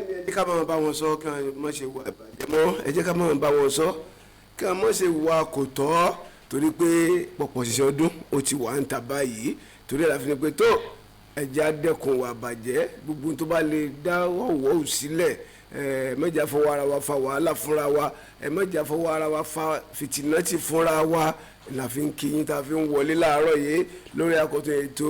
Bẹ́ẹ̀ni, ẹ jẹ́ ká máa bá wọn sọ kí wọ́n má ṣe wà ìbàjẹ́ mọ́. Ẹ jẹ́ ká máa bá wọn sọ kí wọ́n má ṣe wà kò tọ́, torí pé pọ̀pọ̀ ṣiṣẹ́ ọdún ó ti wà ń ta báyìí. Torí ẹ̀ la fi ni pé tó ẹ jẹ́ á dẹ́kun wà bàjẹ́, gbogbo tó bá lè dá wọ́wọ́ sílẹ̀. Ẹ má jẹ́ fọwọ́ ara wa fa wàhálà fúnra wa, ẹ má jẹ́ fọwọ́ ara wa fa fìtìnátì fúnra wa. La fi ń kí yín tá a fi ń wọlé láàárọ̀ yìí lórí àkọ́tún ètò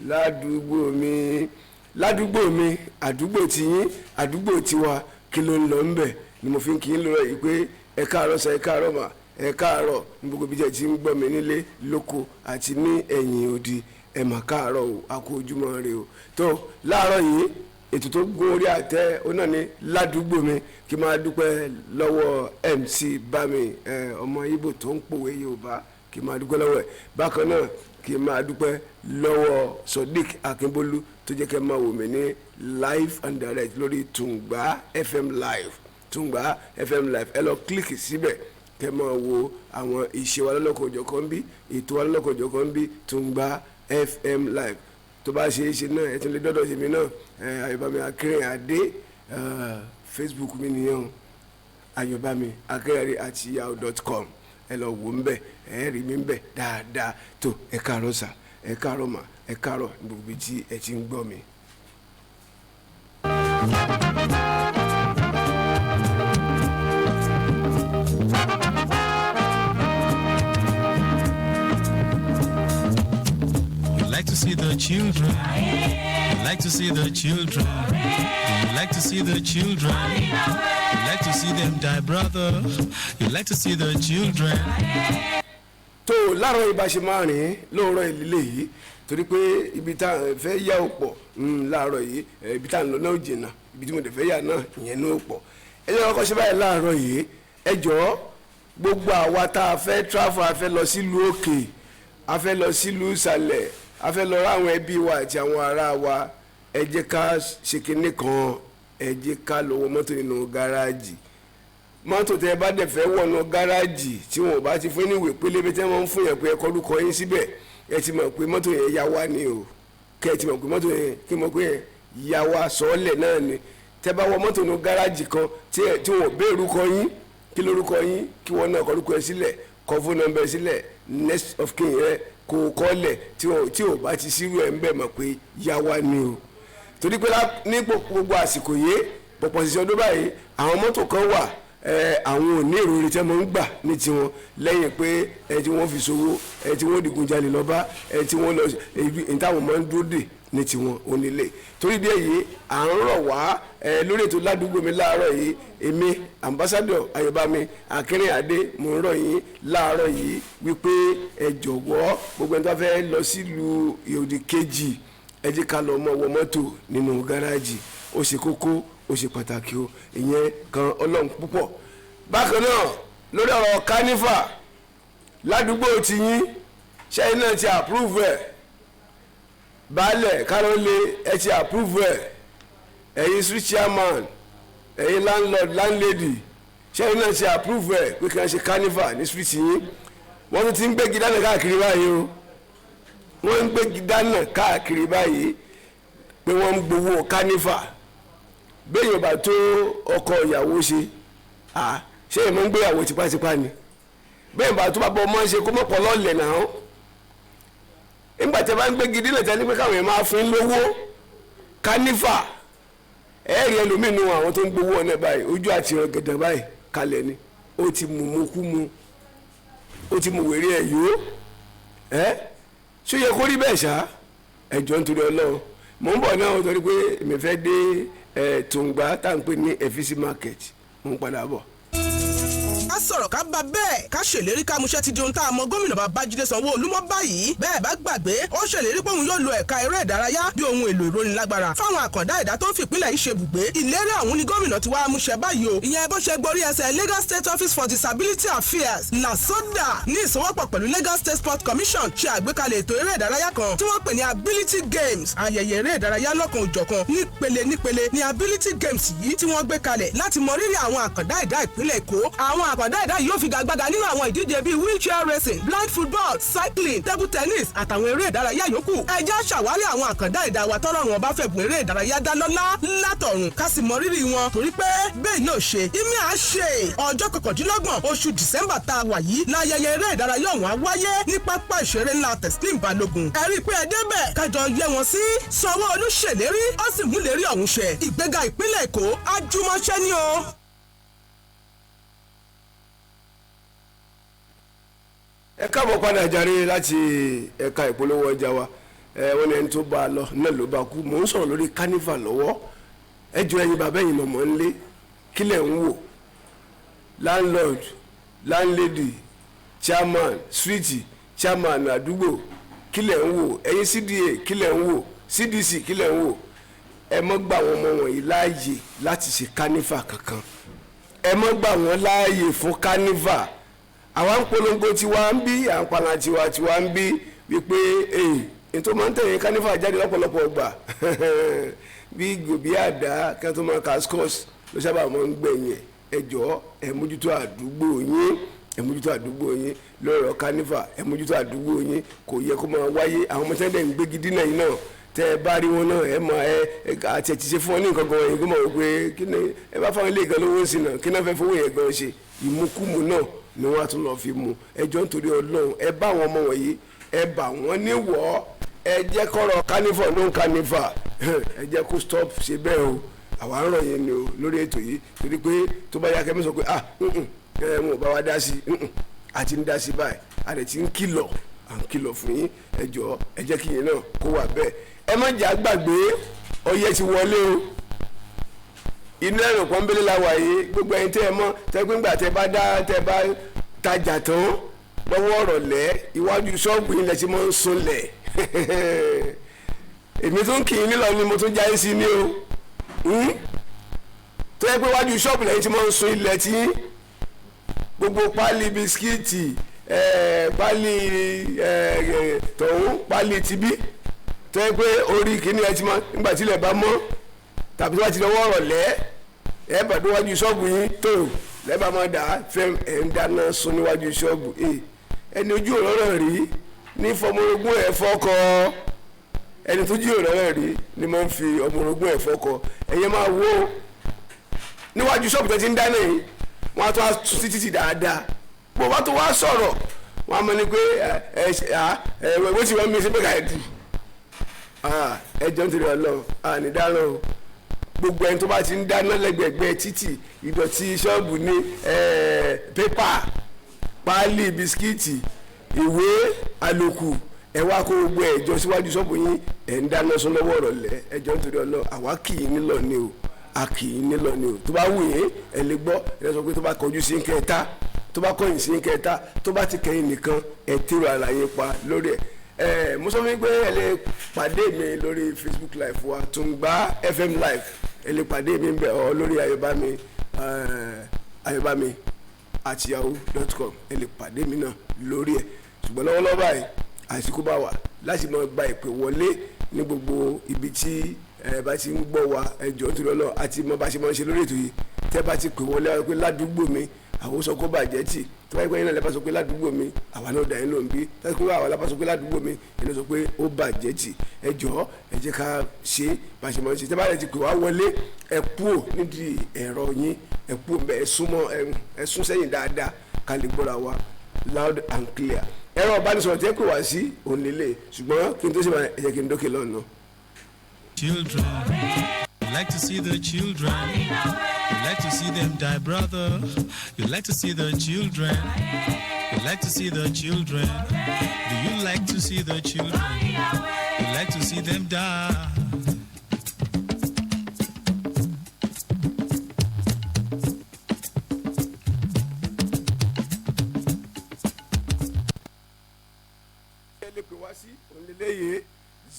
Ládùúgbò Mi. Ládùúgbò Mi, àdúgbò tiyín, àdúgbò tiwa, kí ló ń lọ ńbẹ̀ ni mo fi ń kí yín lọ́rọ̀ yìí pé ẹ káàárọ̀ sà, ẹ káàárọ̀ mà, ẹ káàárọ̀ ní gbogbo ibi jẹ́ ti ń gbọ́ mi nílé lóko àti ní ẹ̀yìn odi. Ẹ mà káàárọ̀ o, a kú ojúmọ́ rè o. Tó láàárọ̀ yìí, ètò tó gún orí àtẹ ó náà ní Ládùúgbò Mi. Kí máa dúpẹ́ lọ́wọ́ MC Bami, ọmọ Ìgbò tó ń pòwe Yorùbá, kí máa dúpẹ́ lọ́wọ́ ẹ̀. Bákan náà, kí máa dúpẹ́ lọ́wọ́ Sodiq Akínbólú tó jẹ́ kẹ́ máa wò mí ní live and direct lórí Tùngbà FM Live. Tùngbà FM Live, ẹ lọ click síbẹ̀ kẹ́ máa wo àwọn ìṣe wa lọ́lọ́kan-ò-jọ̀kan bí ètò wa lọ́lọ́kan-ò-jọ̀kan bí Tùngbà FM Live. Tó bá ṣe é ṣe náà, ẹ tún lè dọ́dọ̀ sí mi náà, Ayọ̀bámi Akínrìnàdé, Facebook mi nìyẹn o, ayọ̀bámi akínrìnàdé@yahoo.com. Ẹ lọ wò ń bẹ̀, ẹ rí mi ń bẹ̀ dáadáa. Tó ẹ káàárọ̀ sà, ẹ káàárọ̀ mà, ẹ káàárọ̀ ní gbogbo ibi tí ẹ ti ń gbọ́ mi. You like to see the children. You like to see the children. You like to see the children. You like to see them die, brother. You like to see the children. Tó láàárọ̀ yìí, bá ṣe máa rìn lóòrọ̀ ìlílé yìí, torí pé ibi tá à ń fẹ́ yà ó pọ̀ láàárọ̀ yìí. Ibi tá à ń lọ náà jìnnà, ibi tí mo dẹ̀ fẹ́ yà náà, ìyẹn náà pọ̀. Ẹ jẹ́ kọ́kọ́ ṣe báyìí láàárọ̀ yìí. Ẹ jọ̀ọ́, gbogbo àwa tá a fẹ́ travel, a fẹ́ lọ sílùú òkè, a fẹ́ lọ sílùú ìsàlẹ̀, a fẹ́ lọ ráwọn ẹbí wa àti àwọn ará wa, ẹ jẹ́ ká ṣe kinní kan. Ẹ jẹ́ ká lọ wọ mọ́tò nínú gáràjì. Mọ́tò tẹ́ ẹ bá dẹ̀ fẹ́ wọ̀nà gáràjì, tí wọn ò bá ti fún ní ìwé pélébé tí wọ́n ń fún yẹn pé ẹ kọ orúkọ yín síbẹ̀, ẹ ti mọ̀ pé mọ́tò yẹn yá wá ni o. Kẹ́ ẹ ti mọ̀ pé mọ́tò yẹn, kí mọ̀ pé yẹn yá wá sọ́ọ̀lẹ̀ náà ni. Tẹ́ bá wọ mọ́tò ní gáràjì kan tí wọn ò béèrè orúkọ yín, kí lórúkọ yín, kí wọ́n náà kọ orúkọ ẹ sílẹ̀, kọ phone number sílẹ̀, next of kin rẹ kó o kọ́lẹ̀, tí ò bá ti sírú ẹ̀ ń bẹ̀, mọ̀ pé yá wá ni o. Torí pé ní gbogbo àsìkò yìí, pọ̀pọ̀ ṣiṣẹ́ ọdún báyìí, àwọn mọ́tò kan wà, àwọn ò ní èrò tí wọ́n ń gbà ní tiwọn lẹ́yìn pé ẹ tí wọ́n fi ṣòwò, ẹ tí wọ́n digunjalè lọ́ba, ẹ tí wọ́n lọ ibi táwọn máa ń dúró dè ní tiwọn onílé. Torí díẹ̀ yìí, à ń rọ̀ wá lórí ètò Ládùúgbò Mi láàárọ̀ yìí. Èmi, Ambassador Ayọ̀bámi Akínrìnàdé, mò ń rọ̀ yín láàárọ̀ yìí wípé ẹ jọ̀wọ́, gbogbo ẹni tó fẹ́ lọ sílùú òdì kejì, ẹ jẹ́ ká lọ mọ́ wọ mọ́tò nínú gáràjì. Ó ṣe kókó, ó ṣe pàtàkì o. Ìyẹn kan Ọlọ́run púpọ̀. Bákan náà, lórí ọ̀rọ̀ carnival ládùúgbò tiyín, ṣẹ́yìn náà ti approve ẹ̀? Baálẹ̀ kárọ́lé, ẹ ti approve ẹ̀? Ẹ̀yin street chairman, ẹ̀yin landlord, landlady, ṣẹ́yìn náà ti approve ẹ̀ pé kí wọ́n ṣe carnival ní street yín? Wọ́n tún ti ń gbégi dáná káàkiri báyìí o. Wọ́n ń gbégi dáná káàkiri báyìí pé wọ́n ń gbowó carnival. Bẹ́ẹ̀ yóò bá tó ọkọ ìyàwó ṣe, à ṣé èèmọ̀ ń gbéyàwó tipátipá ni? Bẹ́ẹ̀ bá tó bá bọ́ ọmọ ṣe, kó mọ̀pọ̀ lọ́ọ̀lẹ̀ náà. Nígbà tí a bá ń gbégi dílẹ̀ tẹ́lẹ̀ pé káwọn èèyàn máa fún lówó carnival, ẹ̀ẹ́rì ẹlòmíín nu àwọn tó ń gbowó ọ̀nà báyìí, ojú àti ọ̀gẹ̀dẹ̀ báyìí kalẹ̀ ni. Ó ti mú mú kú mu, ó ti mú wèrè ẹ̀ yó. Ẹ́ ṣó yẹ kó rí bẹ́ẹ̀ ṣá? Ẹ̀jọ̀, nítorí Ọlọ́run, mò ń bọ̀ náà, torí pé èmi fẹ́ dé ẹ̀ Tùǹgbà tá à ń pè ní Efisi Market. Mò ń padà bọ̀. Ká sọ̀rọ̀ ká bá bẹ́ẹ̀, ká ṣèlérí ká múṣẹ́ ti di ohun tá a mọ gómìnà Babájídé Sanwó-Olú mọ́ báyìí. Bẹ́ẹ̀ bá gbàgbé, ó ṣèlérí pé òun yóò lo ẹ̀ka eré ìdárayá bí ohun èlò ìrónilágbára fáwọn àkàndá ẹ̀dá tó ń fìpínlẹ̀ yìí ṣe bùgbé. Ìlérí ọ̀hún ni gómìnà ti wá múṣẹ báyìí o. Ìyẹn bó ṣe gborí ẹsẹ̀ Lagos State Office for Disability Affairs, LASODA, ní ìsọwọ́pọ̀ pẹ̀lú Lagos State Sport Commission ṣe àgbékalẹ̀ ètò eré ìdárayá kan tí wọ́n pè ní Ability Games. Ayẹyẹ eré ìdárayá lọ́kan òjọ̀kan, nípele nípele ní Ability Games yìí tí wọ́n gbé kalẹ̀ láti mọ rírì àwọn àkàndá ẹ̀dá ìpínlẹ̀ Èkó. Àwọn àkàndá ẹ̀dá yìí yóò figagbága nínú àwọn ìdíje bíi wheelchair racing, blind football, cycling, table tennis àtàwọn eré ìdárayá yòókù. Ẹ jẹ́ ṣàwárí àwọn àkàndá ẹ̀dá wa tọ́lọ́run ọba fẹ̀bùn eré ìdárayá dá lọ́lá látọ̀. ọ̀run, ká sì mọ rírì wọn, torí pé bẹ́ẹ̀ yóò ṣe ìmí à ṣe. Ọjọ́ 29 oṣù December tá a wà yìí láyẹyẹ eré ìdárayá ọ̀hún á wáyé ní pápá ìṣeré ńlá Teslim Balógun. Ẹ rí i pé ẹ débẹ̀, kájọ yẹ wọn sí. Sanwó-Olú ṣèlérí, ó sì múlérí ọ̀hún ṣẹ. Ìgbéga ìpínlẹ̀ Èkó àjùmọ̀ṣe ni o. Ẹ káàbọ̀ padà jàre láti ẹ̀ka ìpolówó ọjà wa. Ẹ wọ́n ní ẹni tó bá a lọ náà ló bá kú. Mò ń sọ̀rọ̀ lórí carnival lọ́wọ́. Ẹ jọ, ẹ̀yin bàbá, ẹ̀yin mọ̀mọ́ ńlé, kílẹ̀ ń wò? Landlord, landlady, chairman street, chairman àdúgbò, kílẹ̀ ń wò? Ẹ̀yin CDA, kílẹ̀ ń wò? CDC, kílẹ̀ ń wò? Ẹ mọ́ gbà wọ́n ọmọ wọ̀nyí láàyè láti ṣe carnival kankan. Ẹ mọ́ gbà wọ́n láàyè fún carnival. Àwa ń polongo tiwa ń bí, à ń pala tiwa tiwa ń bí wípé ee, ètò máa ń tẹ̀yìn carnival jáde lọ́pọ̀lọpọ̀ gbà bí gòbí àdá kí wọ́n tó máa ka scores ló sábà máa ń gbẹ̀yìn. Ẹ jọ̀ọ́, ẹ mójútó àdúgbò yín, ẹ mójútó àdúgbò yín lọ́rọ̀ carnival. Ẹ mójútó àdúgbò yín, kò yẹ kó máa wáyé. Àwọn ọmọ tẹ́lẹ̀ ń gbégi dínà yìí náà, tẹ́ ẹ bá rí wọn náà, ẹ mọ ẹ àti ẹ ti ṣe fún ọ ní nǹkan gan, ẹ̀yin kó mọ̀ wípé kí ni ẹ bá fáwọn ilé ìgan lówó sí náà, kí náà fẹ́ fowó yẹn gan ṣe? Ìmukúmu náà ni wọ́n á tún lọ́ọ́ fi mu. Ẹ jọ̀ọ́, nítorí Ọlọ́run, ẹ bá àwọn ọmọ wọ̀nyí, ẹ bà wọ́n níwọ̀. Ẹ jẹ́ kọ́rọ̀ carnival ló ń carnival, ẹ jẹ́ kó stop ṣe bẹ́ẹ̀ o. Àwa ń rọ̀ yẹn ni o lórí ètò yìí, torí pé tó bá yá, kẹ́mi sọ pé ah, ẹ wọn ò bá wa dá sí i. A ti ń dá sí báyìí, a dẹ̀ ti ń kìlọ̀, à ń kìlọ̀ fún yín. Ẹ jọ̀ọ́, ẹ jẹ́ kí yín náà kó wà bẹ́ẹ̀. Ẹ má jẹ́ àgbàgbé, ọyẹ́ ti wọlé o. Inú ẹ̀rọ pọ́nbélé la wà yìí. Gbogbo ẹ̀yin tẹ́ ẹ mọ̀ tẹ́ pé ńgbà tẹ́ bá dá, tẹ́ bá tajà tán lọ́wọ́ ọ̀rọ̀lẹ́, iwájú ṣọ́ọ̀bù yín lẹ ti máa ń sunlẹ̀. Èmi tún kì í nílọ ni mo tún jáde sí ni o. Tó yẹ pé iwájú ṣọ́ọ̀bù lẹ́yìn tí máa ń sun ilẹ̀ tí gbogbo páálí bisikíìtì, páálí tọ̀hún, páálí tibí, tó yẹ pé orí kìíní ẹ ti mọ nígbà tí ilẹ̀ bá mọ́ tàbí tí wọ́n ti lọ́wọ́ ọ̀rọ̀lẹ́, ẹ bá déwájú ṣọ́ọ̀bù yín tó lẹ́bàá máa dà á fẹ́ ẹ̀ ń dáná sun níwájú ṣọ́ọ̀bù. Ẹni ojú òróró rí ní fọmọrogún ẹ̀ fọ́kọ. Ẹni tó jí òróró rí ni mo ń fi ọmọrogún ẹ̀ fọ́kọ. Ẹ̀yẹ máa wo níwájú ṣọ́ọ̀bù tó ti ń dáná yìí, wọ́n á tó wá tún títì dáadáa. Bó bá tó wá sọ̀rọ̀, wọ́n á mọ̀ ní pé ẹ ẹ ẹ bó ti wọ́n mi sí pé ká ẹ̀ dù. Ẹ jọ, nítorí Ọlọ́run, àní dáná o. Gbogbo ẹni tó bá ti ń dáná lẹ́gbẹ̀ẹ́gbẹ́ títì, ìdọ̀tí ṣọ́ọ̀bù ní, pépà, páálí bisikíìtì, ìwé àlòkù, ẹ wá kó gbogbo ẹ̀ jọ síwájú ṣọ́ọ̀bù yín, ẹ̀ ń dáná sún lọ́wọ́ ọ̀rọ̀lẹ́. Ẹ jọ, nítorí Ọlọ́run, àwa kì í nílọ ni o, a kì í nílọ ni o. Tó bá wù yín, ẹ lè gbọ́. Ẹ sọ pé tó bá kọjú sí kẹta, tó bá kọ̀yìn sí kẹta, tó bá ti kẹyìn nìkan, ẹ tèrò àlàyé pa lórí ẹ. Ẹ mo sọ fún yín pé ẹ lè pàdé mi lórí Facebook Live wa, Tungba FM Live. Ẹ lè pàdé mi bẹ̀ ọ lórí Ayọ̀bámi, ayọ̀bámi@yahoo.com. Ẹ lè pàdé mi náà lórí ẹ̀. Ṣùgbọ́n lọ́wọ́lọ́wọ́ báyìí, àsìkò bá wà láti máa gba ìpè wọlé ní gbogbo ibi tí ẹ bá ti ń gbọ́ wa. Ẹ jọ̀ọ́, nítorí Ọlọ́run, àti mo bá ṣe máa ń ṣe lórí ètò yìí, tẹ́ bá ti pè wọlé wá pé ládùúgbò mi, àwọn sọ kó bàjẹ́ tì. Tó bá yẹ pé ẹ̀yin náà lè bá sọ pé ládùúgbò mi, àwa náà dà yín ló ń bí. Tó bá yẹ pé àwa lábá sọ pé ládùúgbò mi, ẹni sọ pé ó bàjẹ́ tì. Ẹ jọ̀ọ́, ẹ jẹ́ ká ṣe bá ṣe máa ń ṣe. Tẹ́ bá lè ti pè wá wọlé, ẹ kúò nídìí ẹ̀rọ yín, ẹ kúò mbẹ, ẹ súnmọ́, ẹ sún sẹ́yìn dáadáa ká lè gbọ́ra wa loud and clear. Ẹ̀rọ ìbánisọ̀rọ̀ tẹ́ pè wá sí òun lélẹ̀, ṣùgbọ́n kí n tó ṣe máa, ẹ jẹ́ kí n dókè lọ́nà. Children. You like to see the children. You like to see them die, brother. You like to see the children. You like to see the children. Do you like to see the children? You like to see them die. Ẹ lè pè wá sí òun lélẹ́yìí: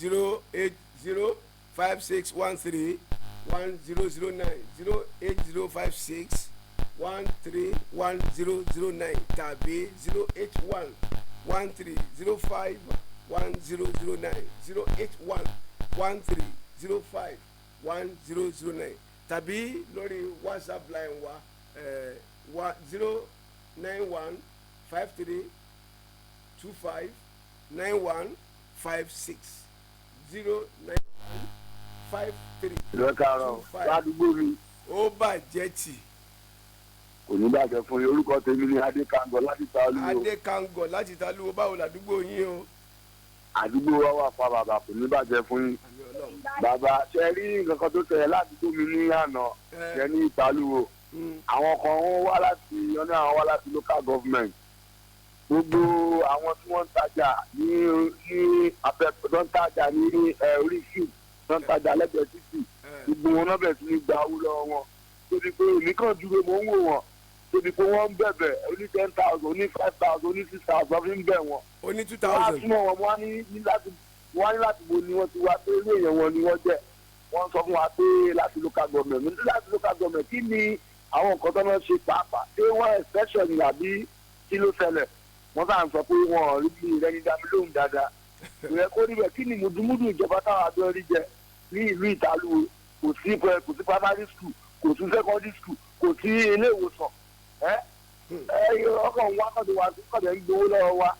08056131009, 08056131009 tàbí 08113051009, 08113051009, tàbí lórí WhatsApp line wa, 09153259156, 091 53 Ìlú káàárọ̀ 25. ládùúgbò mi Ó bàjẹ́ tì. Kò ní bàjẹ́ fún yín. Orúkọ tèmi ní Adékangọ láti ta Olúwo. Adékangọ láti Ìtalúwo, báwo làdúgbò yín o? Àdúgbò wa wà pa bàbá, kò ní bàjẹ́ fún yín. Àmì Ọlọ́run. Bàbá, ṣe rí nǹkan kan tó ṣẹlẹ̀ ládùúgbò mi ní àná ṣe ní Ìtalúwo. Àwọn kan wọ́n wá láti ọ̀nà, àwọn wá láti local government. Gbogbo àwọn tí wọ́n ń tajà ní abẹ́, tó ń tajà ní orí field, tó ń tajà lẹ́gbẹ̀ẹ́ títì, gbogbo wọn náà bẹ̀rẹ̀ sí ní gba owó lọ́wọ́ wọn. Tóbi pé èmi kàn dúró, mò ń wò wọ́n, tóbi pé wọ́n ń bẹ̀bẹ̀ oní 10,000, oní 5,000, oní 6,000 fi ń bẹ̀ wọ́n. Oní two Wọ́n á thousand. súnmọ́ wọn, wọ́n á ní láti bo ni wọ́n ti wá, pé irú èèyàn wọn ni wọ́n jẹ́. Wọ́n sọ fún wa pé láti local government. Ní láti local government, kí ni àwọn nǹkan tó náà ṣe pàápàá? Ṣé wọ́n inspection ni àbí kí ló ṣẹlẹ̀? Wọ́n sáà ń sọ pé wọn ò rí bí ìrẹ́ni dá mi lóhùn dáadáa. Kò yẹ kó rí bẹ́ẹ̀. Kí ni mùdùmùdù ìjọba táwọn abẹ́ rí jẹ ní ìlú Ìtàlùwò? Kò sí primary school, kò sí secondary school, kò sí ilé ìwòsàn. Ẹ ẹ ọkàn wa kàn wá sí kọ̀dẹ̀ ń gbowó lọ́wọ́ wa.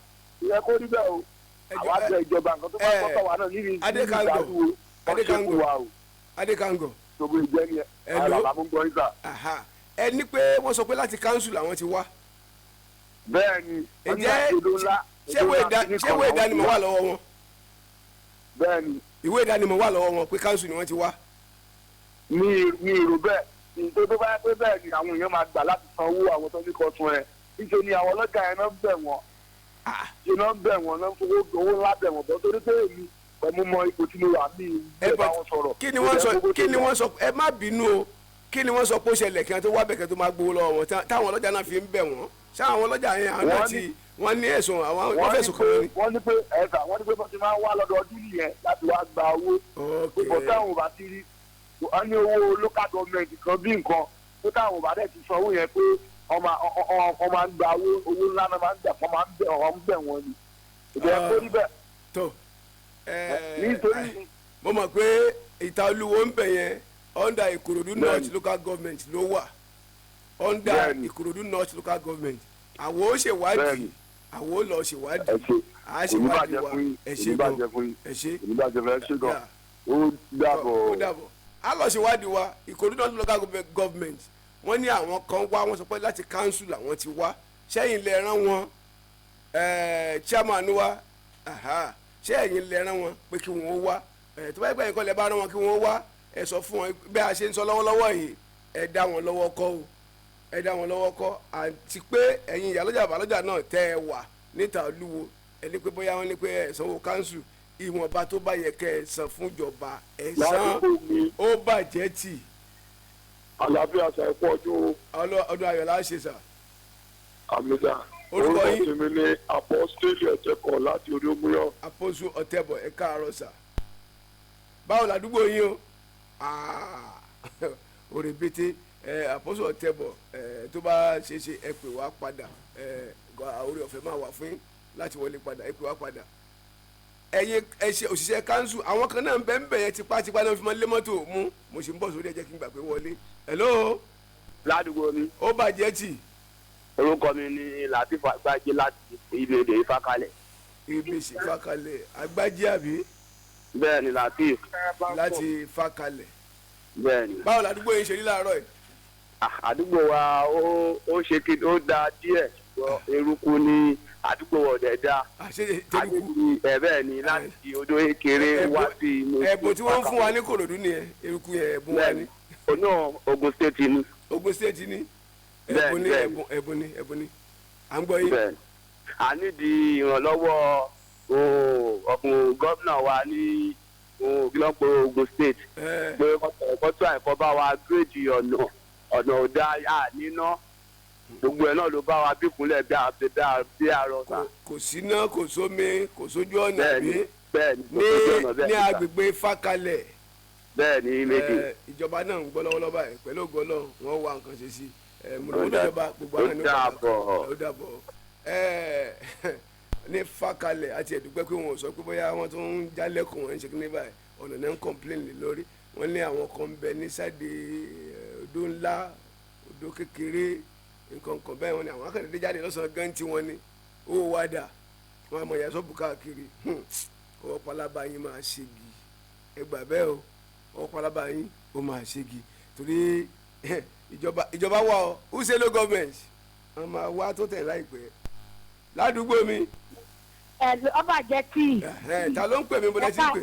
Kò yẹ kó rí bẹ́ẹ̀ o. Àwa bẹ ìjọba, nǹkan tó bá tọ́tọ̀ wa náà níbi Adékangọ. Ìtàlùwò, wọ́n ṣe Adékangọ. fún wa o. Adékangọ. Gbogbo ìjẹ́ ni ẹ Hello. àlàbà mú gbọ́ níta. Aha. Ẹ ní pé wọ́n sọ pé láti council làwọn ti wá. Bẹ́ẹ̀ ni, wọ́n ní Ǹjẹ́ láti odò ńlá. ṣé ìwé ìdánimọ̀ wà lọ́wọ́ wọn? Bẹ́ẹ̀ ni. Ìwé ìdánimọ̀ wà lọ́wọ́ wọn pé council ni wọ́n ti wá? Mi èrò bẹ́ẹ̀. Nítorí tó bá yẹ pé bẹ́ẹ̀ ni, àwọn èèyàn máa gbà láti san owó àwọn tó ní kọ́ tún ẹ. Níṣẹ́ ni àwọn ọlọ́jà yẹn náà ń bẹ̀ wọ́n, ṣe náà ń bẹ̀ wọ́n, náà ń fowó owó ńlá bẹ̀ wọ́n bọ́, torí pé èmi pẹ̀lú mọ ipò tí mo wà mí Ẹ ìgbẹ́ bá but wọn sọ̀rọ̀. kí ni wọ́n sọ? Kí ni wọ́n sọ? Ẹ má bínú o, kí ni wọ́n sọ pé ó ṣẹlẹ̀ kí wọ́n tó wá bẹ̀, kí wọ́n tó máa gbowó lọ́wọ́ wọn, táwọn ọlọ́jà náà fi ń bẹ̀ wọ́n? Ṣé àwọn ọlọ́jà yẹn, àwọn náà Wọ́n ti ní- wọ́n ní ẹ̀sùn, àwọn wọ́n Wọ́n ní fẹ̀sùn pé kàn wọ́n ni. Wọ́n ní pé ẹ̀sà, wọ́n ní pé bọ́n ti máa ń wá lọ́dọọdún nìyẹn láti wá gba owó. Ok. Pé bọ́ táwọn ò bá ti rí, wọ́n ní owó local government kan bí nǹkan tó táwọn ò bá dẹ̀ ti san owó yẹn, pé wọ́n máa ń gba owó, owó ńlá náà máa ń gbà, wọ́n máa ń bẹ̀ wọ́n, ń bẹ̀ wọ́n ni. Ìbẹ̀ kó níbẹ̀. Tó ẹ Nítorí mo mọ̀ pé ìta Olúwo ń bẹ̀ yẹn, under Ìkòròdú North Local Government ló wà, under Ìkòròdú North Local Government. Àwọn ó ṣèwádìí. Àwọn ó lọ ṣèwádìí. Ẹ ṣe. À á Kò ní ṣèwádìí bàjẹ́ wa. fún yín. Ẹ Kò ṣe ní gan. bàjẹ́ fún yín. Ẹ ṣe. Kò ní bàjẹ́ fún yín. Ẹ ṣe gan. Ó dàbọ̀. Ó dàbọ̀. A lọ ṣèwádìí wa. Ìkòròdú North Local Government, wọ́n ní àwọn kan wá, wọ́n sọ pé láti council làwọn ti wá. Sẹ́yìn lẹ rán wọn, chairman wa? Aha. Ṣé ẹ̀yin lẹ rán wọn pé kí wọ́n ó wá? Tó bá yẹ pé ẹ̀yin kọ́ lẹ bá rán wọn kí wọ́n ó wá, ẹ sọ fún wọn bí a ṣe ń sọ lọ́wọ́lọ́wọ́ yìí. Ẹ dá wọn lọ́wọ́ kọ́ o, ẹ dá wọn lọ́wọ́ kọ́. Àti pé ẹ̀yin ìyálọ́jà, bàlọ́jà náà tẹ́ ẹ wà níta Olúwo, ẹ ní pé bóyá wọ́n ní pé ẹ sanwó council, ìwọ̀nba tó bá yẹ kẹ́ ẹ san fún ìjọba, ẹ san. Ládùúgbò mi. Ó bàjẹ́ tì. Àlàáfíà ṣe, ẹ̀kú ọdún. Ọdún ayọ̀ la ṣe sà. Àmìlà. Orúkọ yín? Tèmi ní Apọ́sítélì Ọ̀tẹ̀kọ̀ láti orí Òmùyọ̀. Àpòsù Ọ̀tẹ̀bọ̀, ẹ káàárọ̀ sà. Báwo làdúgbò yín o? Ah, òrèbètè. Ẹ Àpòsù Ọ̀tẹ̀bọ̀, ẹ tó bá ṣe ṣe, ẹ pè wá padà. Ẹ orí ọ̀fẹ́ máa wà fún yín láti wọlé padà. Ẹ pè wá padà. Ẹ̀yin ẹ ṣe òṣìṣẹ́ kánsù, àwọn kan náà ń bẹ ń bẹ yẹn, tipátipá náà fi máa lé mọ́tò mú. Mo sì ń bọ̀ sórí, ẹ jẹ́ kí n gbà pé wọlé. Hello. Ládùúgbò mi. Ó bàjẹ́ tì. Orúkọ mi ni Latif Agbájé láti ibi èdè Ifákalẹ̀. Ibi sì Fàkalẹ̀, Agbájé àbí? Bẹ́ẹ̀ ni, Latif. Láti Fàkalẹ̀. Bẹ́ẹ̀ ni. Báwo làdúgbò yín ṣe rí láàárọ̀ yìí? Àdúgbò wa ó ṣe kí ó da díẹ̀, ṣùgbọ́n eruku ní àdúgbò wa ọ̀dẹ̀ dá. Àṣẹ tẹlukú. Àdúgbò ẹ̀, bẹ́ẹ̀ ni, láti odò kékeré wá sí inú. Ẹ̀bùn tí wọ́n ń fún wa ní Kòròdú nìyẹn, eruku yẹn, ẹ̀bùn wa ni. Oná Ogun State ni. Ogun State ni. Bẹ́ẹ̀ Ẹ̀bùn ni. Bẹ́ẹ̀. Ẹ̀bùn, ẹ̀bùn ni, ẹ̀bùn ni. À ń gbọ́ yín. Bẹ́ẹ̀ ni, a nídìí ìrànlọ́wọ́ ọ̀gbun gómìnà wa ní gílọ́pọ̀ Ogun State, pé kọ́tù àìkọ́ bá wa gírèdì ọ̀nà. Ọ̀nà ò dá, a níná, gbogbo ẹ̀ náà ló bá wa bíkúnlẹ̀ bí a bí a rọ sà. Kò síná, kò sómi, kò sójú ọ̀nà. Bẹ́ẹ̀ ni. Àbí? Bẹ́ẹ̀ ni, kò Ní sójú ọ̀nà, bẹ́ẹ̀ ní ni sà. agbègbè Fákalẹ̀. Bẹ́ẹ̀ ni, méjì. Ìjọba náà ń gbọ́ lọ́wọ́lọ́wọ́ báyìí. Pẹ̀lú ògo Ọlọ́run, wọ́n wá nǹkan ṣe sí i. Ó Mùdùmùdù ìjọba gbogbo ó àwọn ní dàbọ̀. Ó dàbọ̀. Ní Fákalẹ̀ àti ẹ̀dúgbẹ́ pé wọn ò sọ pé bóyá wọ́n tún ń jálẹ̀kùn wọn ń ṣe kí ní báyìí. Ọ̀nà náà ń complain lé lórí. Wọ́n ní àwọn kan ń bẹ ní sáde odò ńlá, odò kékeré, nǹkan kan bẹ́ẹ̀. Wọ́n ní àwọn akẹ́lẹ́dẹ́ jáde lọ́sàn-án gan tí wọ́n ní owó wa dà, wọ́n á mọ ìyá sọ́ọ̀bù káàkiri. Ọwọ́ pálábá yín máa ṣègi, ẹ gbà bẹ́ẹ̀ o. Ọ̀pọ̀ yín ó máa ṣégi torí ìjọba wà ọ uselo government wọn máa wá tó tẹ̀ láìpẹ́ ládùúgbò mi. Ẹ ọba jẹ tíì. Ta ló ń pè mí? Bó lẹ ti ń pè?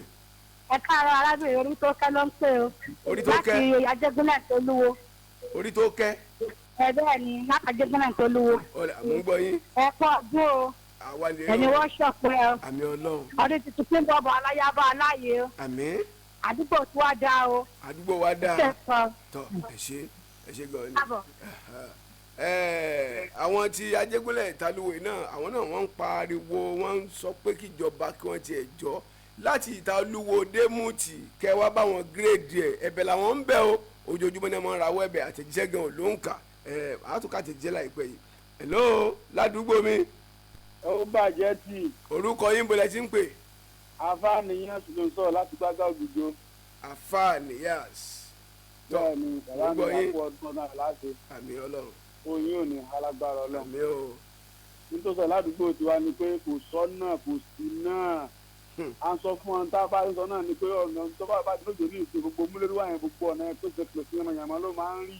Ẹ káàárọ̀, arábìnrin orí tó kẹ́ ló ń pè o. Orí tó kẹ́. Láti Ajégúnlẹ̀ tó lúwo. Orí tó kẹ́. Ẹ bẹ́ẹ̀ ni, láti Ajégúnlẹ̀ tó lúwo. Ọ̀lẹ̀ àmú ń gbọ́ yín. Ẹ pọ̀ ọdún o. Àwa lè Ẹni wọ́n ṣọ̀pẹ́ o. Àmì Ọlọ́run. Ọdún tuntun tí ń bọ̀ bọ̀ aláyábọ̀ aláyé o. Àmì. Àdúgbò tí wàá dá o. Àdúgbò wa dáa. Kẹ́kọ̀ọ́. Tọ, ẹ ṣé, ẹ ṣé gan ni. Káàbọ̀. Àwọn tí Ajégúnlẹ̀ Ìtalúwẹ̀ náà, àwọn náà wọ́n ń pariwo, wọ́n ń sọ pé kíjọba kí wọ́n tiẹ̀ jọ láti Ìtalúwo dé Mùtì kẹ́ wá bá wọn gírèdì ẹ̀. Ẹ̀bẹ̀ làwọn ń bẹ̀ o. Ojoojúmọ́ ni wọ́n ń rawọ́ ẹ̀bẹ̀, àtẹ̀jíṣẹ́ gan ló ń kà. Àtúnkà àtẹ̀jíṣẹ́ láìpẹ́ yìí. Hello, ládùúgbò mi. Ó bàjẹ́ tí. Orúkọ yín, bọ́lá ti ń pè? Afáàníyàn ló ń sọ̀rọ̀ láti Gbágá Ògìjọ. Afáàníyàs. Bẹ́ẹ̀ ni, bàbá mi, àpò ọdún náà láti. Àmì Ọlọ́run. Oyin ò ní alágbára Ọlọ́run. Àmì o. Nítorí ládùúgbò tiwa ni pé kò sọ́nà, kò sí náà. À ń sọ fún wọn, tá a bá ń sọ náà ni pé ọ̀nà tó bá bá lójó ní ìsìn, gbogbo múlẹ́rú wà yẹn, gbogbo ọ̀nà yẹn tó ṣe pèsè yànmọ́yànmọ́ ló máa ń rí.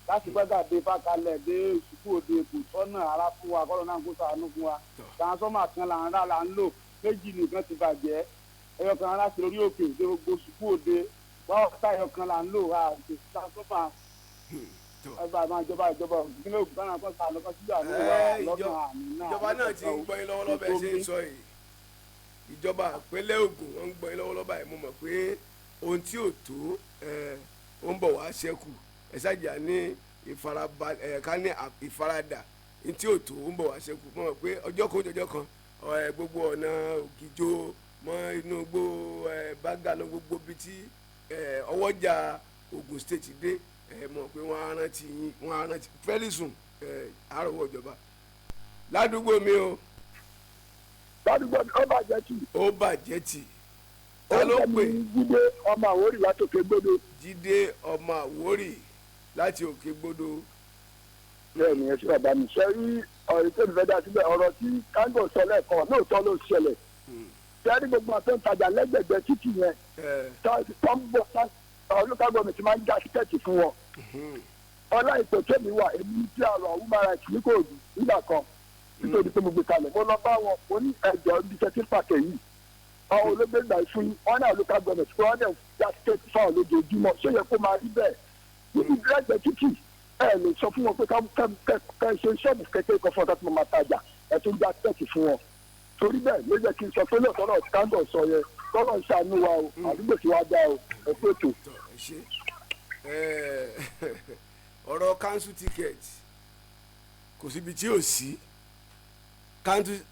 Láti Gbágà dé Fákalẹ̀ dé Ìsìnkú Òde, kò sọ́nà ara fún wa. Kọ́lọ́ náà kó ṣàánú fún wa. Transformer kan là ń rà, là ń lò, méjì nìkan ti bàjẹ́, ẹyọ kan láti orí òkè dé gbogbo Ìsìnkú Òde wọ́n táyọ̀ kan là ń lò, transformer. Ọba máa jọba ìpínlẹ̀ Ògùn kánà kọ́ sàánú kọ́ síbi àánú wa lọ́dún àmì náà. Ìjọba náà ti ń gbọ́ yín lọ́wọ́lọ́wọ́ bẹ́ẹ̀ ṣe ń sọ yìí. Ìjọba ìpínlẹ̀ Ògùn, wọ́n ń gbọ́ yín lọ́wọ́lọ́wọ́ báyìí. Mo mọ̀ pé ohun tí ò tó ó ń bọ̀ wá ṣẹ́kù. Ẹ ṣáàjà ní ìfarabalẹ̀, ká ní ìfaradà. Ohun tí ò tó ó ń bọ̀ wá ṣẹ́kù. Mo mọ̀ pé ọjọ́ kan ọjọ́ kan, gbogbo ọ̀nà Ògìjó mọ́ inú gbó bága lọ, gbogbo bíi tí ọwọ́jà Ògùn State dé, ẹ mọ̀ pé wọ́n á rántí yín, wọ́n á rántí very soon. Àròwọ̀ ìjọba ládùúgbò mi o. Ládùúgbò mi, ó bàjẹ́ tì. Ó bàjẹ́ tì. Ta ló pè? Jídé ọmọ Àwórì láti Òkè Gbódò. Jídé ọmọ Àwórì láti Òkè Gbódò. Bẹ́ẹ̀ ni, ẹ ṣe bàbá mi. Ṣe rí ọ̀rẹ́ tó ń fẹ́ dá síbẹ̀, ọ̀rọ̀ tí kángò sọ lẹ́ẹ̀kan, lóòótọ́ ló ṣẹlẹ̀. Ṣe rí gbogbo àti ń tajà lẹ́gbẹ̀gbẹ̀ títì yẹn tó ń bọ̀, local government máa ń já ticket fún wọn. Ọlá ìpè tèmi wà, èmi tí àrò human rights ní kò nígbà kan, nítorí pé mo gbé kalẹ̀, mo lọ bá wọn, mo ní ẹjọ́ ibi tẹ́tí pàkẹ́ yìí, àwọn olóògbé gbà fún yín, wọn náà local government pé wọn náà já ticket fáwọn lójoojúmọ́. Ṣé yẹ kó máa rí bẹ́ẹ̀ níbi lẹ́gbẹ̀ẹ́ títì? Ẹ lè sọ fún wọn pé ká ṣe ṣọ́ọ̀bù kékeré kan fún ọ̀tá tí mo máa tajà, ẹ tún já ticket fún wọn. Torí bẹ́ẹ̀ ló jẹ́ kí n sọ pé lóòótọ́ náà káńgọ̀ sọ yẹn, kọ́lọ̀ ń ṣàánú wa o. Àdúgbò tí wàá dá o. Ẹ pé ètò. Ṣe ọ̀rọ̀ council ticket, kò síbi tí ò sí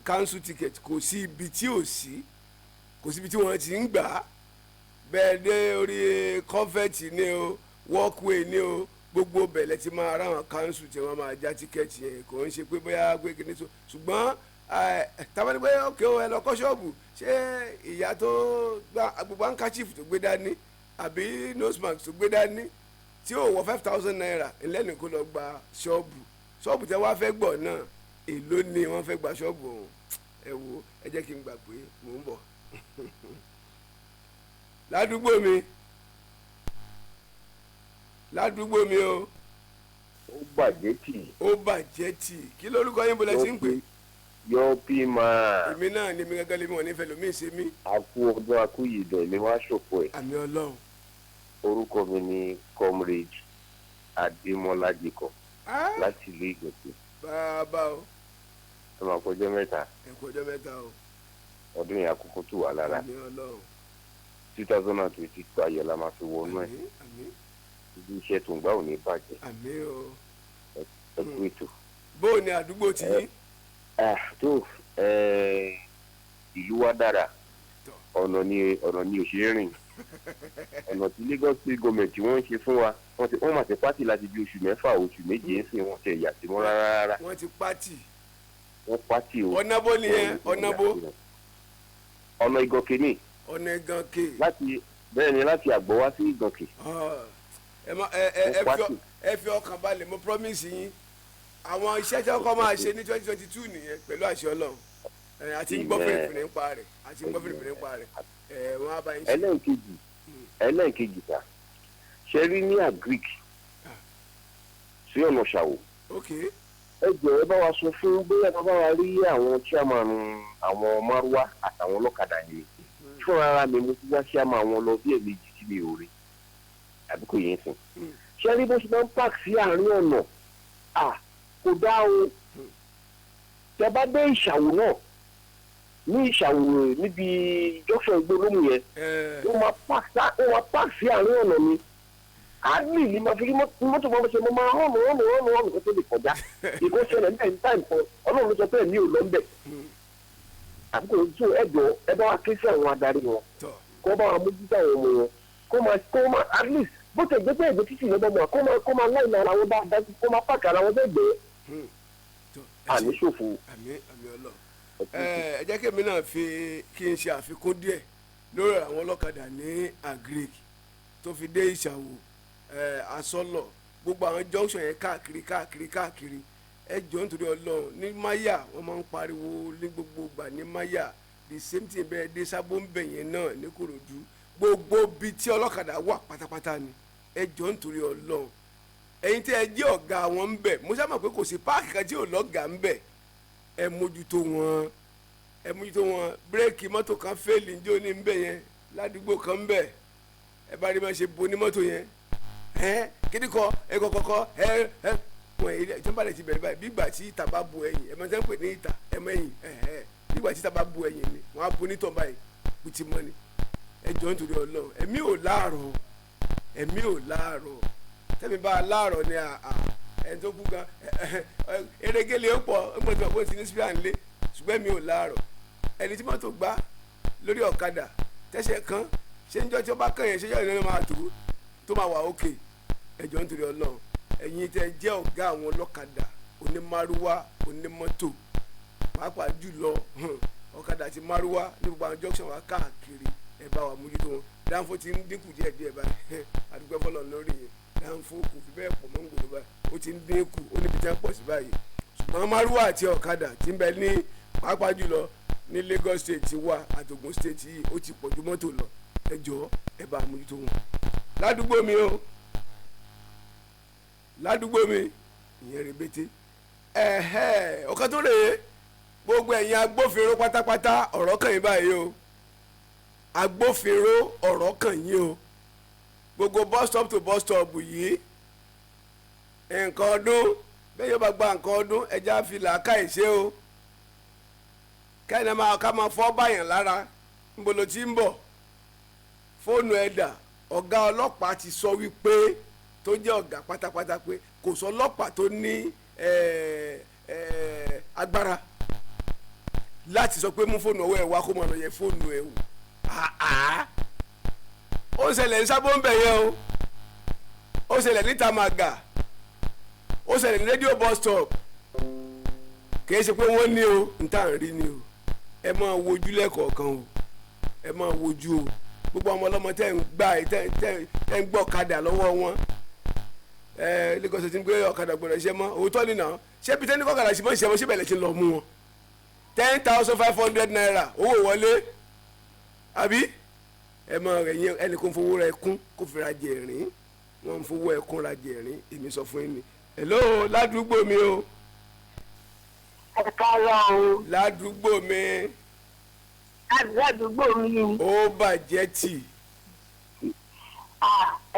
council ticket, kò sí ibi tí ò sí, kò síbi tí wọ́n ti ń gbà á. Bẹ́ẹ̀ dé orí culvert ni o, walkway ni o, gbogbo bẹ̀lẹ̀ ti máa ráwọn council tí wọ́n máa já ticket yẹn. Kò ń ṣe pé bóyá pé kìíní so, ṣùgbọ́n tàbí pé ókè o, ẹ lọ kọ́ ṣọ́ọ̀bù. Ṣé ìyá tó gba gbogbo handkerchief tó gbé dání àbí nose mask tó gbé dání tí ó wọ ₦5,000 ńlẹ́nu kó lọ gba ṣọ́ọ̀bù? Ṣọ́ọ̀bù tí wọ́n fẹ́ gbọ̀ náà, èló ni wọ́n fẹ́ gba ṣọ́ọ̀bù ọ̀hún? Ẹ wo, ẹ jẹ́ kí n gbà pé mò ń bọ̀ ládùúgbò mi, ládùúgbò mi o. Ó bàjẹ́ tì. Ó bàjẹ́ tì. Kí lórúkọ yín, bọ́lá sí ń pè? Yọ bí máa. Èmi náà ni, mi gángan lèmi, wọn nífẹ̀ẹ́ lómi ṣe mí. A kú ọdún, a kú ìdọ̀, èmi wá ṣòfò ẹ̀. Àmì Ọlọ́run. Orúkọ mi ni Comrade Adémọlá Jacob láti ìlú Ìgbẹ̀tì. Bàbá o. Ẹ máa kọjọ́ mẹ́ta. Ẹ kú ọjọ́ mẹ́ta o. Ọdún yẹn àkókò tù wá lára. Àmì Ọlọ́run. 2022, ayọ̀ la máa fi wọnú ẹ̀. Àmín. Ibi iṣẹ́ tó ń gbà ò ní bàjẹ́. Àmín o. Ẹ kú ètò. Bó o ní àdúgbò tí yín? Tó, ìlú wa dára, ọ̀nà ni, ọ̀nà ni òṣèré rìn. Ọ̀nà tí Lagos State government tí wọ́n ń ṣe fún wa, wọ́n ti wọ́n mà ti pátì láti bí oṣù 6, oṣù 7 ń sìn, wọ́n ti ẹ̀yà sí mọ́ rárá rárá. Wọ́n ti pátì. Wọ́n pátì o. Ọ̀nà bó nìyẹn? Ọ̀nà bó? Ọ̀nà Ìgànkè ní. Ọ̀nà Ìgànkè. Láti, bẹ́ẹ̀ ni, láti Àgbọ̀ wá sí Ìgànkè. Ẹ má ẹ ẹ ẹ fi ọkàn balẹ̀, mo promise yín, àwọn iṣẹ́ tí wọ́n kọ́ máa ṣe ní 2022 nìyẹn, pẹ̀lú àṣẹ Ọlọ́run. Àti ń gbọ́ fèrèfèrè ń pa rẹ̀, àti ń gbọ́ fèrèfèrè ń pa rẹ̀, wọ́n á bá yín ṣe. Ẹlẹ́ẹ̀kejì. Ẹlẹ́ẹ̀kejì sà, ṣe rí ní agric sí ọ̀nà ṣàwò. Ok. Ẹ jọ̀ọ́, ẹ bá wa sọ fún bóyá bá wa rí àwọn chairman àwọn márúwá àtàwọn ọlọ́kadà yẹn. Fúnra ara mi, mo ti wá chairman wọn lọ bí ẹ̀ẹ̀mejì tí mi ò rí, àbí kò yẹn sìn. Ṣé rí bó ṣe máa ń park sí àárín ọ̀nà? À kò dá o. Tẹ bá dé ìṣàwò náà, ní ìṣàwò níbi junction gbólóhùn yẹn, ó máa park sí àárín ọ̀nà ni. Hardly ni ma fi rí mọ́tò máa ṣe, mo máa hàn hàn hàn hàn kó tó lè kọjá. Ìkó ṣẹlẹ̀ ní ẹ̀yìn táìmù kan, Ọlọ́run ló sọ pé èmi ò lọ ń bẹ̀. Àbíkò tó ẹ̀jọ̀, ẹ bá wa ké sí àwọn adarí wọn kó bá wa mójútó àwọn ọmọ wọn, kó máa at least bó tẹ̀ gbé pé ẹ̀gbẹ́ títì lọ́dọ̀ mọ́, kó máa láì náà àwọn bá dájú, kó máa park ara wọn sẹ́gbẹ̀ẹ́. Àní ṣòfò. Àmín, àmín Ọlọ́run. Ẹ jẹ́ kí èmi náà fi kí n ṣe àfikún díẹ̀ lórí àwọn ọlọ́kadà ní agric tó fi dé Ìṣàwò, Asọ́lọ̀, gbogbo àwọn junction yẹn káàkiri káàkiri káàkiri. Ẹ jọ̀ọ́, nítorí Ọlọ́run, ní Máyà wọ́n máa ń pariwo ní gbogbo ìgbà ní Máyà, the same thing bẹ́ẹ̀ dé Sábó ń bẹ̀ yẹn náà ní Kòròdú, gbogbo bíi tí ọlọ́kadà wà pátápátá ni. Ẹ jọ̀ọ́, nítorí Ọlọ́run, ẹ̀yin tí ẹ jẹ́ ọ̀gá wọn ń bẹ̀, mo sábà pé kò sí park kan tí ò lọ́gàá ń bẹ̀, ẹ mójútó wọn, ẹ mójútó wọn. Bírèkì mọ́tò kan fail ní òní ń bẹ̀ yẹn ládùúgbò kan ń bẹ̀, ẹ bá rí bá ṣe bo ní mọ́tò yẹn, ẹ kíni kọ ẹ kọ kọkọ ẹ ẹ wọn èyí tí wọn bá lè ti bẹ̀rẹ̀ báyìí, bí ìgbà tí ìta bá bu ẹ̀yìn, ẹ mọ̀ tí wọ́n pè ní ìta, ẹ mọ̀ ẹ̀yìn, ẹ ẹ bí ìgbà tí ìta bá bu ẹ̀yìn ni wọ́n á bu onítọ̀ báyìí bó ti mọ́ ni. Ẹ jọ̀ọ́, nítorí Ọlọ́run, ẹ̀mí ò láàrọ̀, ẹ̀mí ò láàrọ̀. Tẹ́mi bá a láàrọ̀ ni àà ẹni tó kú gan erégele ó pọ̀, ó mọ̀ tí wọ́n kó ti ní spíà ńlé, ṣùgbọ́n ẹ̀mí ò láàrọ̀. Ẹni tí mọ́tò gbá lórí ọ̀kadà tẹ́sẹ̀ kan, ṣé ń jọ́ tí ó bá kàn yẹn, ṣé jọ́ ìnáwó máa tó tó máa wà ókè? Ẹ jọ̀ọ́, nítorí Ọlọ́run, ẹ̀yin tẹ́ jẹ́ ọ̀gá àwọn ọlọ́kadà, onímárúwá, onímọ́tò, pàápàá jùlọ ọ̀kadà àti márúwá ní gbogbo àwọn junction wa káàkiri, ẹ bá wa mójútó wọn. Dáńfó ti ń dínkù díẹ̀ díẹ̀ báyìí, àdúgbò fọlọ́ lórí yẹn. Dáńfó kò fi bẹ́ẹ̀ pọ̀ mọ́ ń gbòòrò báyìí, ó ti ń dínkù, ó níbi tí wọ́n pọ̀ sí báyìí. Ṣùgbọ́n márúwá àti ọ̀kadà ti ń bẹ ní pàápàá jùlọ ní Lagos State wa àti Ògùn State yìí, ó ti pọ̀ ju mọ́tò lọ. Ẹ jọ̀ọ́, ẹ bá mójútó wọn. Ládùúgbò mi o, ládùúgbò mi ìyẹn rèbété. Ẹ̀hẹ́, ọ̀kan tó rèé, gbogbo ẹ̀yin agbófinró pátápátá, ọ̀rọ̀ kàn yín báyìí o. Agbófinró, ọ̀rọ̀ kàn yín o. Gbogbo bus stop to bus stop yìí, nǹkan ọdún bẹ́ẹ̀ yóò bá gba nǹkan ọdún, ẹja fi làákàyè ṣe o. Kẹ́ni máa ká máa fọ́ báyàn lára, níbo ló ti ń bọ̀, fóònù ẹ̀dà. Ọ̀gá ọlọ́pàá ti sọ wípé, tó jẹ́ ọ̀gá pátápátá, pé kò sọ ọlọ́pàá tó ní agbára láti sọ pé mú fóònù ọwọ́ ẹ̀ wá, kó máa lọ yẹ fóònù ẹ̀ wò. Ó ṣẹlẹ̀ ní Sábó ń bẹ̀ yẹn o, ó ṣẹlẹ̀ níta Màgà, ó ṣẹlẹ̀ ní rédíò bus stop. Kìí ṣe pé wọ́n ní o, n tà ń rí ni o. Ẹ máa wojú lẹ́kọ̀ọ̀kan o, ẹ máa wojú o. Gbogbo ọmọ ọlọ́mọ tẹ́ ń gbà, tẹ́ ń gbọ́ ọ̀kadà lọ́wọ́ wọn, ẹ Lagos ti ń gbé ọ̀kadà gbọ́dọ̀ ṣiṣẹ́ mọ́. Òótọ́ nìyà, ṣé bí tẹ́ni kọ́kadà ṣe mọ́ ṣiṣẹ́ mọ́, ṣé bẹ̀rẹ̀ ti lọ mú wọn? ₦10,500 owó wọlé, àbí? Ẹ mọ ẹyin, ẹnì kò ń fowó ra ẹkún kó fi ra jẹ̀rín, wọ́n ń fowó ẹkún ra jẹ̀rín. Èmi sọ fún yín ni. Hello, ládùúgbò mi o. Ẹ káàárọ̀ o. Ládùúgbò mi. Ládùúgbò mi. Ó bàjẹ́ tì.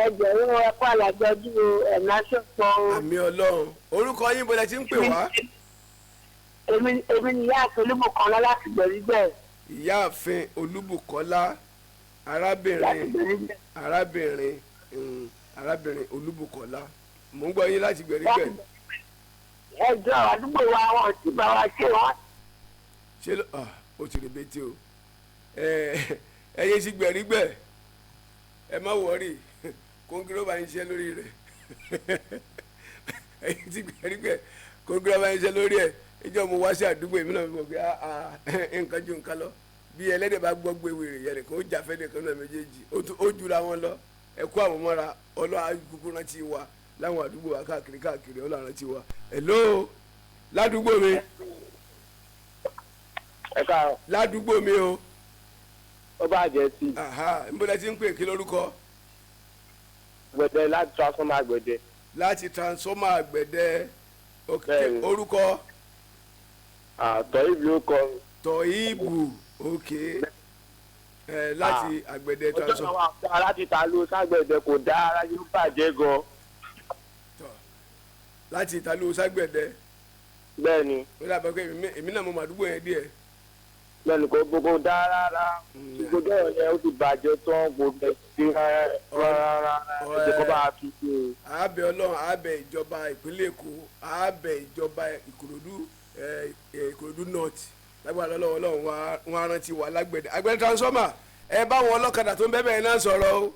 Ẹgbẹ̀rún ẹ̀kọ́ àlàjọjú o, ẹ̀mí aṣọ́pọ̀ o. Àmín Ọlọ́run. Orúkọ yín, bọ́lá tí ń pè wá? Èmi ni ìyáàfin Olúbùkọ́lá láti Gbẹ̀rígbẹ̀. Ìyáàfin Olúbùkọ́lá, arábìnrin arábìnrin arábìnrin Olúbùkọ́lá, mò ń gbọ́ yín láti Gbẹ̀rígbẹ̀. Ẹjọ́ àdúgbò wa, wọn ò tí bá wa ṣe wọn. Ṣé ó ti rè bétí o? Ẹ̀yin ti Gbẹ̀rígbẹ̀, ẹ má worry, kóńgíró bá ń ṣiṣẹ́ lórí rẹ̀. Ẹ̀yin ti Gbẹ̀rígbẹ̀, kóńgíró bá ń ṣiṣẹ́ lórí ẹ̀. Ìjọ mo wá sí àdúgbò èmi náà, mo gbé nǹkan ju nǹkan lọ. Bí ẹlẹ́dẹ̀ bá gbọ́ gbé wèrè yẹn nìkan, ó jà fẹ́ nìkan náà méjèèjì, ó jura wọn lọ. Ẹ kó àwọn mọ́ra. Ọlọ́run kúkú rántí wa láwọn àdúgbò wa káàkiri káàkiri. Ọlọ́run rántí wa. Hello, ládùúgbò mi. Ẹ káàárọ̀. Ládùúgbò mi o. Ó bá jẹ́ sí. Nbọ́dá tí ń pè, kí lórúkọ? Àgbẹ̀dẹ, láti transformer Àgbẹ̀dẹ. Láti transformer Àgbẹ̀dẹ, ok. Bẹ́ẹ̀ni. Orúkọ? Àtọ̀ ibi ó kọ. Tọ̀híbù, ok, ẹ láti Àgbẹ̀dẹ Ọjọ́ náà transformer. wà fún wa láti ta ló ságbẹ̀dẹ, kò dáa ara, yóò bàjẹ́ gan. Tọ̀, láti ìtàlú ságbẹ̀dẹ. Bẹ́ẹ̀ni. Ó dàbẹ̀ pé èmi náà mo mọ àdúgbò yẹn díẹ̀. Bẹ́ẹ̀ni, kò dáa rárá. Gbogbo ọ̀rọ̀ yẹn ó ti bàjẹ́ tán, kò bẹ̀ sí rárá rárá. Ẹ jẹ́ kó bá a tún ṣe. Àábẹ̀ Ọlọ́run, àábẹ̀ ìjọba ìpínlẹ̀ Èkó, àábẹ̀ ìjọba Ìkòròdú, Ìkòròdú North, lágbára lọ́wọ́ Ọlọ́run, wọn á rántí wà lágbẹ̀dẹ. Àgbẹ̀dẹ transformer, ẹ bá wọn ọlọ́kadà tó ń bẹ́ẹ̀ bẹ́ẹ̀ náà sọ̀rọ̀ o,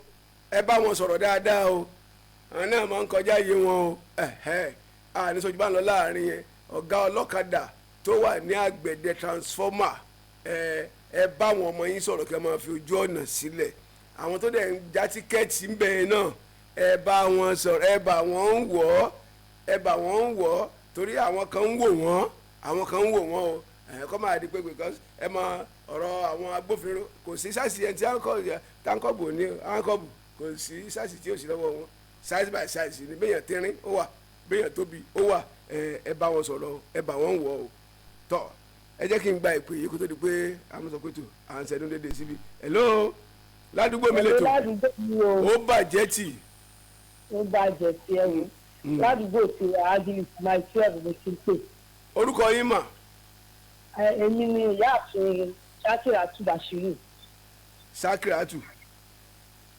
ẹ bá wọn sọ̀rọ̀ dáadáa o, àwọn náà máa ń kọjá iye wọn o. Ẹ̀hẹ́, àní sojú bá ń lọ láàrin yẹn. Ọ̀gá ọlọ́kadà tó wà ní Àgbẹ̀dẹ transformer, ẹ bá wọn ọmọ yín sọ̀rọ̀ kí ẹ máa fi ojú ọ̀nà sílẹ̀. Àwọn tó dẹ̀ ń já tíkẹ́ẹ̀tì ń bẹ̀ yẹn náà, ẹ bá wọn sọ̀rọ̀, ẹ bá wọn ń wọ̀ ọ́, ẹ bá wọn ń wọ̀ ọ́, torí àwọn kan ń wò wọ́n, àwọn kan ń wò wọ́n o. Ẹ kọ́ máa di pé because ẹ mọ ọ̀rọ̀ àwọn agbófinró, kò sí sáàsì ẹni tí táǹkọ̀bù ní áńkọ̀bù, kò sí sáàsì tí ò sí lọ́wọ́ wọn. Size by size ni, béèyàn tínrín ó wà, béèyàn tóbi ó wà. Ẹ bá wọn sọ̀rọ̀, ẹ bá wọn wọ̀ o. Tọ́, ẹ jẹ́ kí n gba ìpè yìí kó tó di pé àwọn sọ pé tó à ń sẹ́nu dédé síbi. Hello, ládùúgbò mi lè tó. Ládùúgbò mi o. Ó bàjẹ́ tì. Ó bàjẹ́ tí ẹ wò ládùúgbò tí agility my 12 mo ti ń pè. Orúkọ yín mà? Èmi ni ìyáàfin Ṣakiratu Bashiru. Ṣakiratu.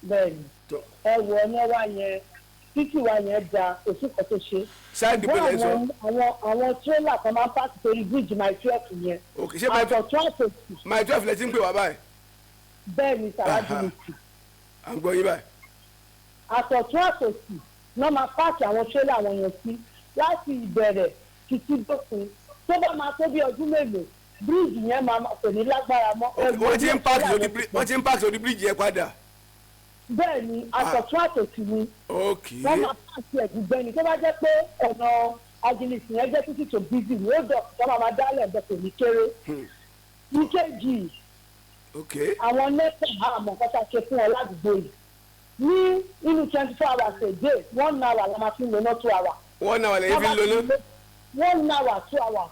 Bẹ́ẹ̀ni. Tọ́. Ẹ wọ ọ̀nà wa yẹn, títì wa yẹn da, kò sí nǹkan tó ṣe. Sáàdì bọ̀lẹ̀ sọ. Àwọn tírélà kan máa ń pàṣẹ torí bíríìjì my 12 yẹn. Ok, ṣé my àtọ̀tún àtòsì. My 12 lẹ ti ń pè wá báyìí? Bẹ́ẹ̀ ni, sàràjìlìtì. À ń gbọ́ yín báyìí. Àtọ̀tún àtòsì náà máa páàkì àwọn tírélà wọn yẹn sí láti ìbẹ̀rẹ̀ títí dópin. Tó bá máa tó bí ọdún mélòó, bíríìjì yẹn máa kò ní lágbára mọ́. Wọ́n ti ń páàkì sórí bíríìjì yẹn padà. Bẹ́ẹ̀ ni, àtọ̀tún àtòsì ni. Ok. Wọ́n máa páàkì ẹ̀gbùgbẹ́ni. Tó bá jẹ́ pé ọ̀nà agilisi yẹn jẹ́ títí tó bízì ní ó dọ̀ tó máa dálẹ̀ bẹ́ẹ̀, kò ní kéré. Ìkejì, Ok. àwọn NEPA, àmọ́ nǹkan tá a ṣe fún ọ ládùúgbò yìí, ní inú 24 hours a day, 1 hour la máa fi ń lo ná, 2 hours. 1 hour lẹ́yìn fi ń lo ná? 1 hour, 2 hours.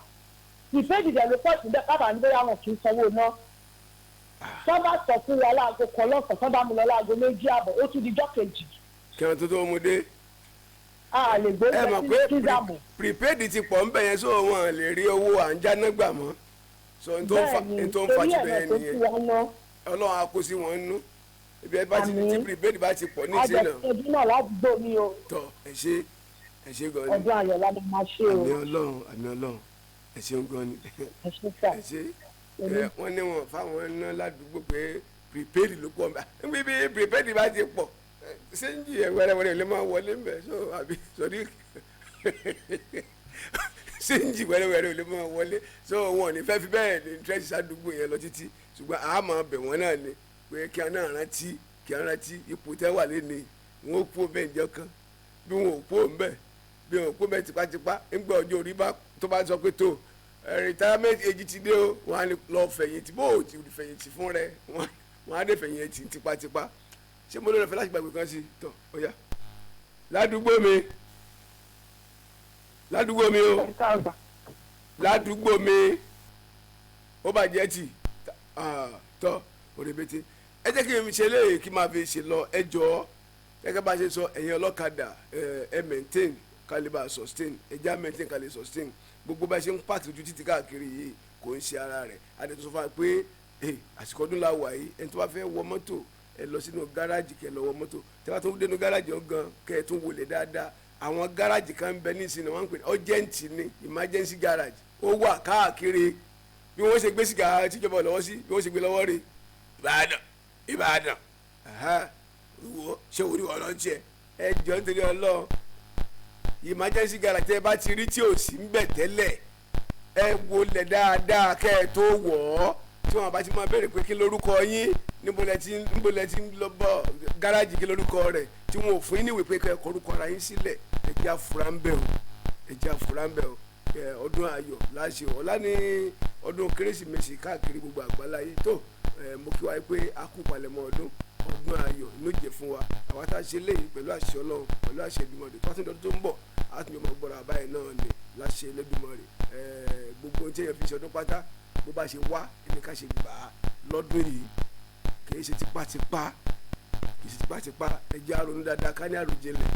Ìfẹ́ ìdìdẹ̀ ló pọ̀ síbẹ̀ kábàá ní bóyá wọn kì í sanwó ná. Tọ́ bá sọ fún wa láago 1 lọ́sàn-án, tọ́ bá mú lọ láago 2:30, ó tún di jọ́ kejì. Kí wọn tó tó mú dé. A lè gbé Ẹ mọ̀ oúnjẹ pé sínú freezer mọ́. Prepaid ti pọ̀ ń bẹ̀ yẹn, so wọn lè rí owó à ń jáná gbà mọ́, so n tó ń fa Bẹ́ẹ̀ n ni, tó ń fa torí ti ẹ̀ bẹ̀yẹn náà tó nìyẹn. fún wa ná. Ọlọ́run á kó sí wọn nú ibi ẹ bá ti Àmín. tí prepaid bá ti pọ̀ ní ìsìn náà. Àjẹsẹ́jú náà ládùúgbò mi o. Tọ, ẹ ṣé, ẹ ṣé gan ni. Ọdún ayọ̀ la máa ṣe o. Àmì Ọlọ́run, àmì Ọlọ́run, ẹ ṣeun gan ni. Ẹ ṣé sà. Ẹ ṣé. Ẹ wọ́n ní wọn fáwọn iná ládùúgbò pé prepaid ló pọ̀ nbà níbi bí prepaid bá ti pọ̀, ṣéǹjì ẹ̀ wẹ́rẹ́wẹ́rẹ́ ló máa wọlé mbẹ̀, so àbí sọdí ṣéǹjì wẹ́rẹ́wẹ́rẹ́ ló máa wọlé, so wọn ò ní fẹ́ fi bẹ́ẹ̀ ní interest sádùúgbò yẹn lọ títí. Ṣùgbọ́n a máa bẹ̀ wọ́n náà ni pé kí wọn náà rántí, kí wọn rántí ipò tẹ́ wà lẹ́nu. Wọn ó kú bẹ́ẹ̀ njọ́ kan, bí wọn ò kú bẹ́ẹ̀, bí wọn ò kú bẹ́ẹ̀ tipátipá, ńgbà ọjọ́ orí bá tó bá sọ pé tó retirement age ti dé o, wọn á ní lọ fẹ̀yìntì. Bó o ti fẹ̀yìntì fún rẹ, wọn á dé fẹ̀yìntì tipátipá. Ṣé mo lóore fẹ́ láti gbàgbé kan sí i? Tọ́, ó yá, ládùúgbò mi, ládùúgbò mi o, ládùúgbò mi, ó bàjẹ́ tì. Tọ́, òrèbètè, ẹ jẹ́ kí n ṣe léyìí kí n máa fi ṣe lọ. Ẹ jọ̀ọ́, gẹ́gẹ́ bá a ṣe sọ, ẹ̀yin ọlọ́kadà, ẹ maintain kálíbà sustain, ẹ já maintain kálí sustain. Gbogbo bá a ṣe ń pààkì ojú títì káàkiri yìí kò ń ṣe ara rẹ̀. Adé tó sọ fún wa pé àsìkò ọdún la wà yìí, ẹni tó bá fẹ́ wọ mọ́tò, ẹ lọ sínú gáràjì kẹ́ lọ wọ mọ́tò. Tẹ́ bá tún dénú gáràjì ọ̀gán, kẹ́ ẹ tún wọlé dáadáa. Àwọn gáràjì kan ń bẹ ní ìsinmi, wọ́n ń pè ní urgent ní emergency garage, ó wà káàkiri. Bí wọ́n ṣe gbé sìgá tíjọba lọ́wọ́ sí, bí wọ́n ṣe gbé lọ́wọ́ rè Ìbàdàn, Ìbàdàn wo ṣé orí wọn lọ ń tiẹ̀. Ẹ jọ, nítorí Ọlọ́run, emergency garage tẹ́ ẹ bá ti rí tí ò sí ń bẹ̀ tẹ́lẹ̀, ẹ wọlé dáadáa kẹ́ ẹ tó wọ̀ ọ́. Tí wọn bá ti máa béèrè pé kí lorúkọ yín, níbo lẹ ti ń lọ bọ̀, gáràjì kí lorúkọ rẹ̀, tí wọn ò fún yín níwèé pé kẹ́ ẹ kọrúkọ ara yín sílẹ̀, ẹ jẹ́ àfúrá ń bẹ̀ o, ẹ jẹ́ àfúrá ń bẹ̀ o. Ọdún ayọ̀ láṣẹ. Ọ̀la ní ọdún Kérésìmesì káàkiri gbogbo àgbáláyé. Tó, mo kí wa pé a kú palẹ̀mọ́ ọdún. Ọdún ayọ̀ ló jẹ́ fún wa. Àwa tá a ṣe léyìí pẹ̀lú àṣẹ Ọlọ́run, pẹ̀lú àṣẹ Èdùmàrè, pátúndọ̀ tó ń bọ̀ àtúnyọ̀ mọ̀ gbọ́dọ̀ àbáyé náà ni láṣẹ Elédùmarè. Gbogbo ohun tí èèyàn fi ṣọdún pátá, bó bá ṣe wá ẹni ká ṣe gbà á lọ́dún yìí. Kì í ṣe tipátipá, kì í ṣe tipátipá. Ẹ jẹ́ á ronú dáadáa, ká ní àròjinlẹ̀.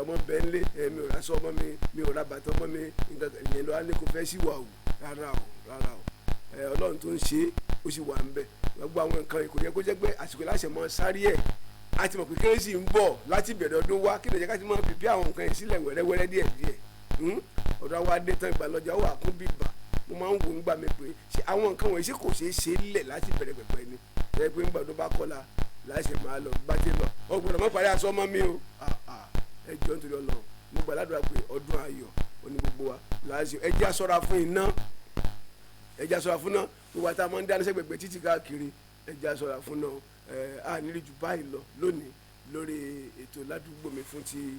Ọmọ bẹ́ẹ̀ ńlé, mi ò ra aṣọ ọmọ mi, mi ò ra bàtà ọmọ mi, nǹkan ìyẹn ló wá ní kó fẹ́ sí wà o. Rárá o, rárá o. Ọlọ́run tó ń ṣe é, ó sì wà ń bẹ̀. Gbogbo àwọn nǹkan yìí kò yẹ kó jẹ́ pé àsìkò láṣẹ mọ́ sáré ẹ̀. A ti mọ̀ pé kérésì ń bọ̀ láti ìbẹ̀rẹ̀ ọdún wá, kí ló jẹ́ ká ti mọ̀ pípí àwọn nǹkan yìí sílẹ̀ wẹ́rẹ́wẹ́rẹ́ díẹ̀ díẹ̀. Ọ̀dọ̀ wa dé tán, ìgbàlọ́jà ó wà kún bíbà. Mo máa ń wò ń gbà mí pé ṣé àwọn nǹkan wọ̀nyí ṣé kò ṣeé ṣe lẹ̀ láti bẹ̀rẹ̀ pẹ̀pẹ̀ ni? Ẹ pé ńgbà tó bá kọ́la láṣẹ máa lọ bá ti lọ, ọ gbọ́dọ̀ má parí aṣọ ọmọ mi o. Ah, ah, ẹ jọ̀ọ́, nítorí Ọlọ́run, mo gbà ládùúrà pé ọdún ayọ̀ oní gbogbo wa láṣẹ. Ẹ jẹ́ á ṣọ́ra fún iná, ẹ jẹ́ á ṣọ́ra fún iná. Gbogbo àti àwọn dáná sẹ́gbẹ̀gbẹ̀ títí káàkiri, ẹ jẹ́ á ṣọ́ra fún iná. Ẹ á nírí ju báyìí lọ lónìí lórí ètò ládùúgbò mi fún ti